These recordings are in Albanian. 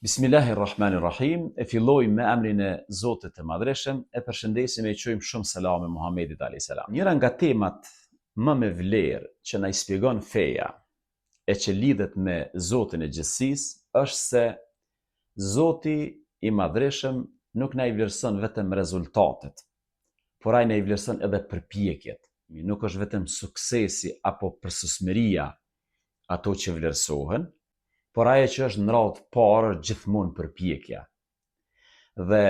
Bismillahi Rrahmani Rrahim, e fillojmë me emrin e Zotit të Madhërishëm, e përshëndesim e i çojmë shumë selame Muhammedit alayhis salam. Njëra nga temat më me vlerë që na i shpjegon feja e që lidhet me Zotin e gjithësisë është se Zoti i Madhërishëm nuk na i vlerëson vetëm rezultatet, por ai na i vlerëson edhe përpjekjet. Nuk është vetëm suksesi apo përsosmëria ato që vlerësohen, por ajo që është në radhë të parë është gjithmonë përpjekja. Dhe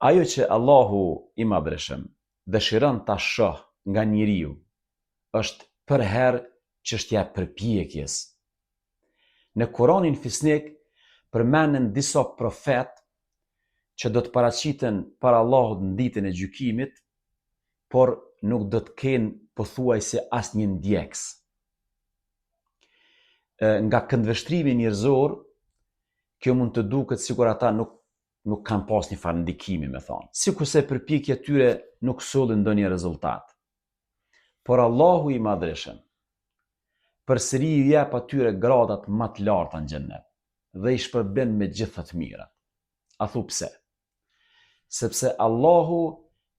ajo që Allahu i Madhërishëm dëshiron ta shoh nga njeriu është përherë çështja e përpjekjes. Në Kuranin fisnik përmenden disa profetë që do të paraqiten para Allahut në ditën e gjykimit, por nuk do të kenë pothuajse asnjë ndjekës. Nga këndvështrimi njerëzor, kjo mund të duket sikur ata nuk nuk kanë pas një farë ndikimi, me thonë. Sikurse përpjekja e tyre nuk solli ndonjë rezultat. Por Allahu i Madhërishëm përsëri ju jep atyre gradat më të larta në xhennet dhe i shpërblen me gjitha të mirat. A thu pse? Sepse Allahu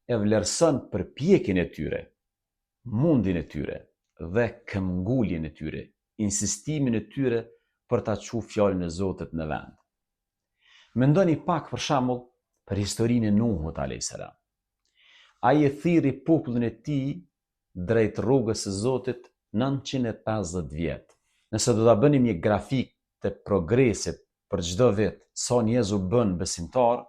e vlerëson përpjekjen e tyre, mundin e tyre dhe këmbnguljen e tyre, insistimin e tyre për ta çu fjalën e Zotit në vend. Mendoni pak për shembull për historinë e Nuhut alayhis salam. Ai e thirri popullin e tij drejt rrugës së Zotit 950 vjet. Nëse do ta bënim një grafik të progresit për çdo vit sa njerëz u bënë besimtarë,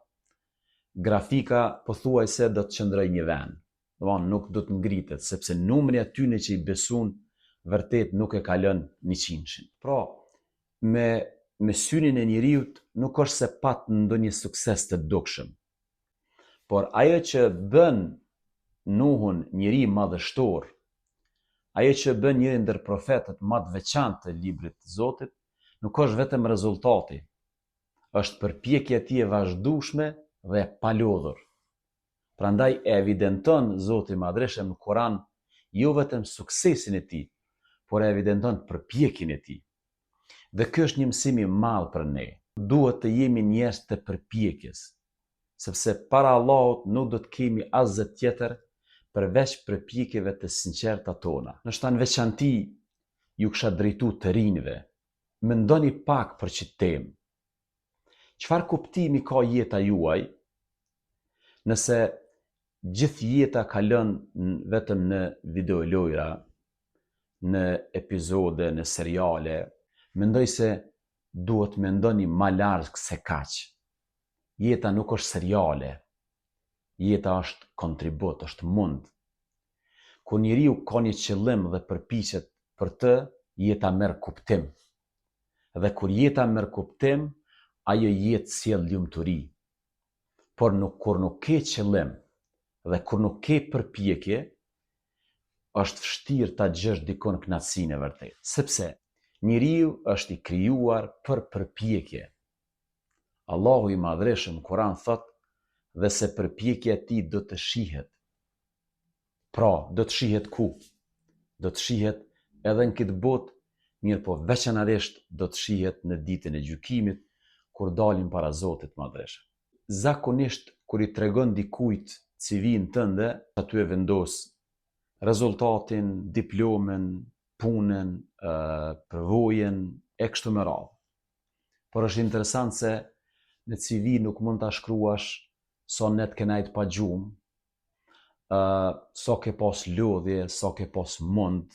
grafika pothuajse do të qëndrojë një vend. Domthonë nuk do të ngritet, sepse numri i atyne që i besun vërtet nuk e kalon njëqindshin. Pra, me me synin e njeriut nuk është se pat ndonjë sukses të dukshëm. Por ajo që bën Nuhun njeri madhështor, ajo që bën njërin ndër profetët më të veçantë të librit të Zotit, nuk është vetëm rezultati, është përpjekja e tij e vazhdueshme dhe e palodhur. Prandaj e evidenton Zoti i Madhërishëm në Kuran jo vetëm suksesin e tij, por e evidenton përpjekjen e tij. Dhe ky është një mësim i madh për ne. Duhet të jemi njerëz të përpjekjes, sepse para Allahut nuk do të kemi asgjë tjetër përveç përpjekjeve të sinqerta tona. Ndoshta në veçanti ju kisha drejtu të rinjve, mendoni pak për qit temë. Çfarë kuptimi ka jeta juaj nëse gjithë jeta kalon vetëm në videolojra, në epizode, në seriale? Mendoj se duhet mendoni ma larg se kaq. Jeta nuk është seriale. Jeta është kontribut, është mund. Kur njeriu ka një qëllim dhe përpiqet për të, jeta merr kuptim. Dhe kur jeta merr kuptim, ajo jetë sjell lumturi. Por nuk kur nuk ke qëllim dhe kur nuk ke përpjekje, është vështirë ta gjesh dikun kënaqësinë e vërtetë. Sepse njeriu është i krijuar për përpjekje. Allahu i Madhërishëm në Kur'an thotë dhe se përpjekja e tij do të shihet. Pra, do të shihet ku? Do të shihet edhe në këtë botë, mirëpo veçanërisht do të shihet në ditën e gjykimit, kur dalim para Zotit të Madhërishëm. Zakonisht kur i tregon dikujt CV-n tënde, aty e vendos rezultatin, diplomën, punën, përvojën e kështu me radhë. Por është interesant se në CV nuk mund ta shkruash sa net ke nejt pa gjumë, uh, sa ke pas lodhje, sa ke pas mund,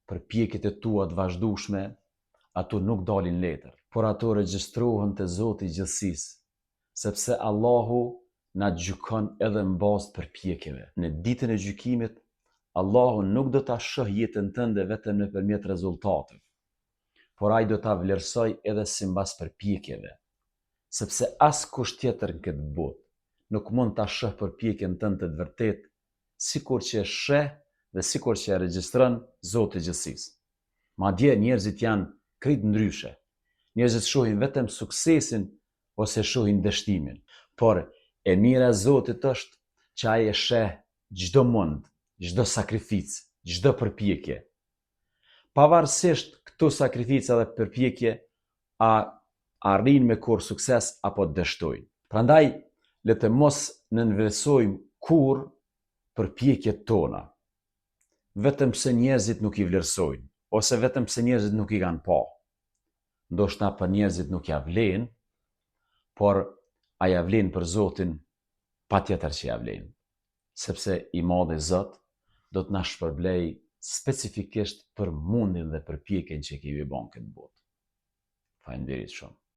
përpjekjet e tua të vazhdueshme, ato nuk dalin letër, por ato regjistrohen te Zoti i gjithësisë, sepse Allahu na gjykon edhe në bazë të përpjekjeve. Në ditën e gjykimit, Allahu nuk do ta shohë jetën tënde vetëm nëpërmjet rezultateve, por ai do ta vlerësojë edhe simbas përpjekjeve, sepse askush tjetër në këtë botë nuk mund ta shohë përpjekjen tënde të vërtetë sikur që e sheh dhe sikur që e regjistron Zoti i gjithësisë. Madje njerëzit janë krejt ndryshe. Njerëzit shohin vetëm suksesin ose shohin dështimin. Por e mira e Zotit është që ai e sheh çdo mund, çdo sakrificë, çdo përpjekje. Pavarësisht këto sakrifica dhe përpjekje a. arrijnë me korr sukses apo dështojnë. Prandaj, le të mos nënvlerësojmë kurrë përpjekjet tona, vetëm pse njerëzit nuk i vlerësojnë, ose vetëm pse njerëzit nuk i kanë pa. Ndoshta për njerëzit nuk ja vlen, por a ja vlen për Zotin, patjetër që ja vlen. Sepse i madhi Zot do të na shpërblejë specifikisht për mundin dhe përpjekjen që kemi bën në këtë botë. Faleminderit shumë.